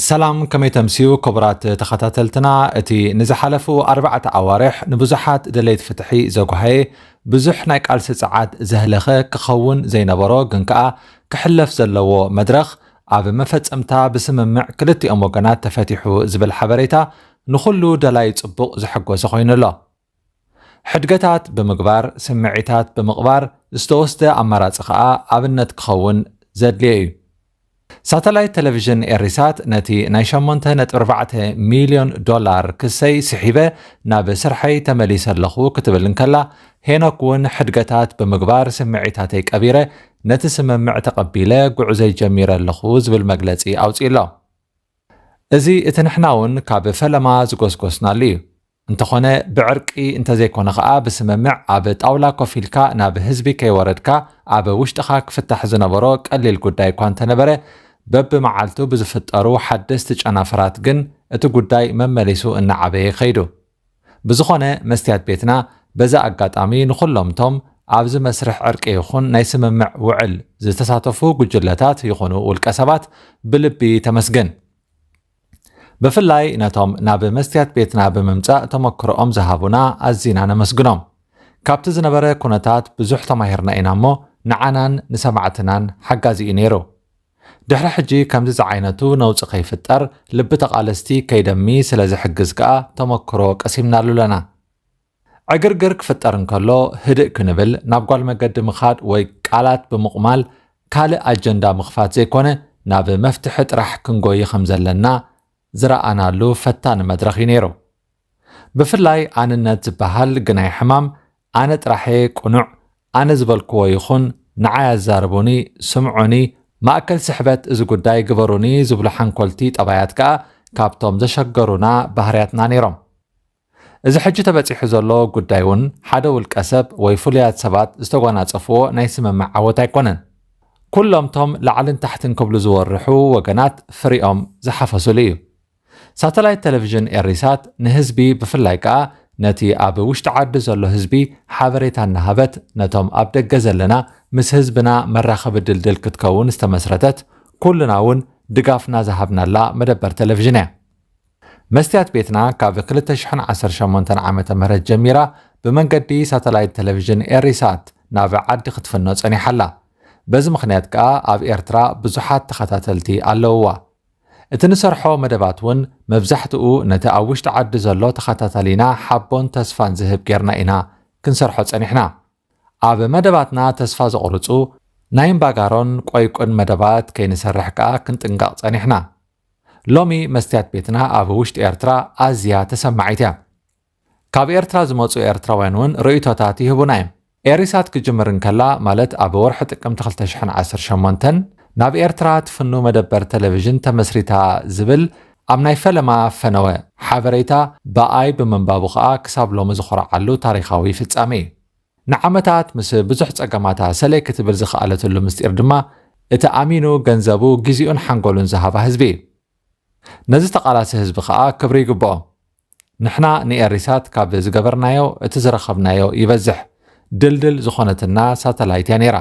ሰላም፣ ከመይ ተምስዩ ክቡራት ተኸታተልትና? እቲ ንዝሓለፉ ኣርባዕተ ኣዋርሕ ንብዙሓት ደለይቲ ፍትሒ ዘጉሃየ፣ ብዙሕ ናይ ቃልሲ ጸዓት ዘህለኸ፣ ክኸውን ዘይነበሮ ግን ከኣ ክሕለፍ ዘለዎ መድረኽ ኣብ መፈጸምታ ብስምምዕ ክልቲኦም ወገናት ተፈቲሑ ዝብል ሓበሬታ ንኹሉ ደላይ ጽቡቕ ዘሐጎሰ ኮይኑ ኣሎ። ሕድገታት ብምግባር፣ ስምዒታት ብምቕባር ዝተወስደ ኣማራጺ ከኣ ኣብነት ክኸውን ዘድልዮ እዩ። ሳተላይት ቴሌቪዥን ኤሪሳት ነቲ ናይ ሸሞንተ ነጥቢ ኣርባዕተ ሚልዮን ዶላር ክሰይ ስሒበ ናብ ስርሐይ ተመሊሰ ኣለኹ ክትብል እንከላ፣ ሄኖክ እውን ሕድገታት ብምግባር ስምዒታተይ ቀቢረ ነቲ ስምምዕ ተቐቢለ ጉዕዞይ ጀሚረ ኣለኹ ዝብል መግለጺ ኣውጺኡ ኣሎ። እዚ እቲ ንሕና እውን ካብ ፈለማ ዝጎስጎስናሉ እዩ። እንተኾነ ብዕርቂ እንተዘይኮነ ኸኣ ብስምምዕ ኣብ ጣውላ ኮፍ ኢልካ ናብ ህዝቢ ከይወረድካ ኣብ ውሽጥኻ ክፍታሕ ዝነበሮ ቀሊል ጉዳይ እኳ እንተነበረ፣ በብመዓልቱ ብዝፍጠሩ ሓደስቲ ጨናፍራት ግን እቲ ጉዳይ መመሊሱ እናዓበየ ከይዱ። ብዝኾነ መስትያት ቤትና በዚ ኣጋጣሚ ንኹሎም እቶም ኣብዚ መስርሕ ዕርቂ ይኹን ናይ ስምምዕ ውዕል ዝተሳተፉ ጉጅለታት ይኹኑ ውልቀ ሰባት ብልቢ ተመስግን። ብፍላይ ነቶም ናብ መስትያት ቤትና ብምምጻእ ተመክሮኦም ዝሃቡና ኣዚና ነመስግኖም። ካብቲ ዝነበረ ኩነታት ብዙሕ ተማሂርና ኢና እሞ ንዓናን ንሰማዕትናን ሓጋዚ እዩ ነይሩ። ድሕሪ ሕጂ ከምዚ ዝዓይነቱ ነውጺ ከይፍጠር ልቢ ተቓለስቲ ከይደሚ ስለ ዝሕግዝ ከኣ ተመክሮ ቀሲምናሉ ኣለና። ዕግርግር ክፍጠር እንከሎ ህድእ ክንብል፣ ናብ ጓል መገዲ ምኻድ ወይ ቃላት ብምቕማል ካልእ ኣጀንዳ ምኽፋት ዘይኮነ ናብ መፍትሒ ጥራሕ ክንጎይ ከም ዘለና ዝረኣናሉ ፈታኒ መድረኽ እዩ ነይሩ። ብፍላይ ኣንነት ዝበሃል ግናይ ሕማም ኣነ ጥራሐ ቅኑዕ፣ ኣነ ዝበልክዎ ይኹን፣ ንዓይ ኣዛርቡኒ፣ ስምዑኒ፣ ማእከል ስሕበት እዚ ጉዳይ ግበሩኒ ዝብሉ ሓንኮልቲ ጠባያት ከኣ ካብቶም ዘሸገሩና ባህርያትና ነይሮም። እዚ ሕጂ ተበጺሑ ዘሎ ጉዳይ እውን ሓደ ውልቀ ሰብ ወይ ፍሉያት ሰባት ዝተጓናጸፍዎ ናይ ስምምዕ ዓወት ኣይኮነን። ኩሎም እቶም ላዕልን ታሕትን ክብሉ ዝወርሑ ወገናት ፍሪኦም ዝሓፈሱሉ እዩ። ሳተላይት ቴሌቪዥን ኤሪሳት ንህዝቢ ብፍላይ ከኣ ነቲ ኣብ ውሽጢ ዓዲ ዘሎ ህዝቢ ሓበሬታ እናሃበት ነቶም ኣብ ደገ ዘለና ምስ ህዝብና መራኸቢ ድልድል ክትከውን ዝተመስረተት ኩልና እውን ድጋፍና ዝሃብናላ መደበር ቴሌቪዥን እያ። መስትያት ቤትና ካብ ክልተ ሽሕን ዓሰርተ ሸሞንተን ዓመተ ምህረት ጀሚራ ብመንገዲ ሳተላይት ቴሌቪዥን ኤሪሳት ናብ ዓዲ ክትፍኖ ጸኒሓ ኣላ። በዚ ምኽንያት ከኣ ኣብ ኤርትራ ብዙሓት ተኸታተልቲ ኣለውዋ። እቲ ንሰርሖ መደባት እውን መብዛሕትኡ ነቲ ኣብ ውሽጢ ዓዲ ዘሎ ተኸታታሊና ሓቦን ተስፋን ዝህብ ጌርና ኢና ክንሰርሖ ጸኒሕና። ኣብ መደባትና ተስፋ ዘቑርጹ ናይ እምባጋሮን ቆይቁን መደባት ከይንሰርሕ ከኣ ክንጥንቀቕ ጸኒሕና። ሎሚ መስትያት ቤትና ኣብ ውሽጢ ኤርትራ ኣዝያ ተሰማዒት እያ። ካብ ኤርትራ ዝመጹ ኤርትራውያን እውን ርእይቶታት ይህቡና እዮም። ኤሪሳት ክጅምር እንከላ፣ ማለት ኣብ ወርሒ ጥቅምቲ ክልተ ሽሕን ዓሰርተ ሸሞንተን ናብ ኤርትራ ትፍኑ መደበር ቴሌቪዥን ተመስሪታ ዝብል ኣብ ናይ ፈለማ ፈነወ ሓበሬታ ብኣይ ብምንባቡ ከኣ ክሳብ ሎሚ ዝኾርዓሉ ታሪኻዊ ፍጻሜ እዩ። ንዓመታት ምስ ብዙሕ ጸገማታ ሰለይ ክትብል ዝኸኣለትሉ ምስጢር ድማ እቲ ኣሚኑ ገንዘቡ፣ ግዜኡን ሓንጎሉን ዝሃባ ህዝቢ እዩ። ነዚ ተቓላሲ ህዝቢ ከኣ ክብሪ ይግብኦ። ንሕና ንኤሪሳት ካብ ዝገበርናዮ እቲ ዝረኸብናዮ ይበዝሕ። ድልድል ዝኾነትና ሳተላይት እያ ነይራ።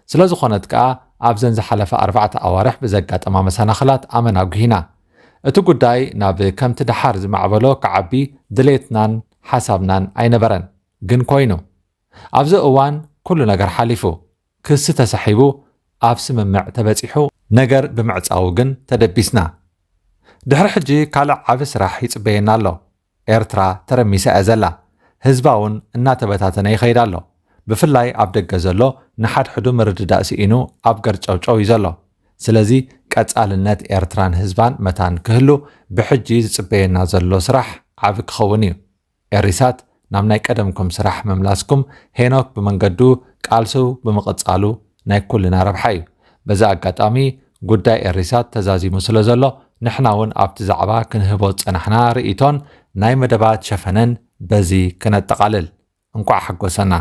ስለ ዝኾነት ከኣ ኣብዘን ዝሓለፈ ኣርባዕተ ኣዋርሕ ብዘጋጠማ መሰናኽላት ኣመና ጉሂና። እቲ ጉዳይ ናብ ከምቲ ደሓር ዝማዕበሎ ክዓቢ ድሌትናን ሓሳብናን ኣይነበረን። ግን ኮይኑ። ኣብዚ እዋን ኩሉ ነገር ሓሊፉ። ክሲ ተሳሒቡ ኣብ ስምምዕ ተበጺሑ፣ ነገር ብምዕጻዉ ግን ተደቢስና። ድሕሪ ሕጂ ካልእ ዓቢ ስራሕ ይጽበየና ኣሎ። ኤርትራ ተረሚሳ እያ ዘላ። ህዝባ እውን እናተበታተነ ይኸይድ ኣሎ። ብፍላይ ኣብ ደገ ዘሎ ንሓድሕዱ ምርድዳእ ስኢኑ ኣብ ገርጨውጨው እዩ ዘሎ። ስለዚ ቀጻልነት ኤርትራን ህዝባን መታን ክህሉ ብሕጂ ዝጽበየና ዘሎ ስራሕ ዓቢ ክኸውን እዩ። ኤሪሳት ናብ ናይ ቀደምኩም ስራሕ ምምላስኩም ሄኖክ ብመንገዱ ቃልሱ ብምቕጻሉ ናይ ኩልና ረብሓ እዩ። በዚ ኣጋጣሚ ጉዳይ ኤሪሳት ተዛዚሙ ስለ ዘሎ ንሕና እውን ኣብቲ ዛዕባ ክንህቦ ዝጸናሕና ርእይቶን ናይ መደባት ሸፈነን በዚ ክነጠቓልል። እንቋዕ ሓጎሰና።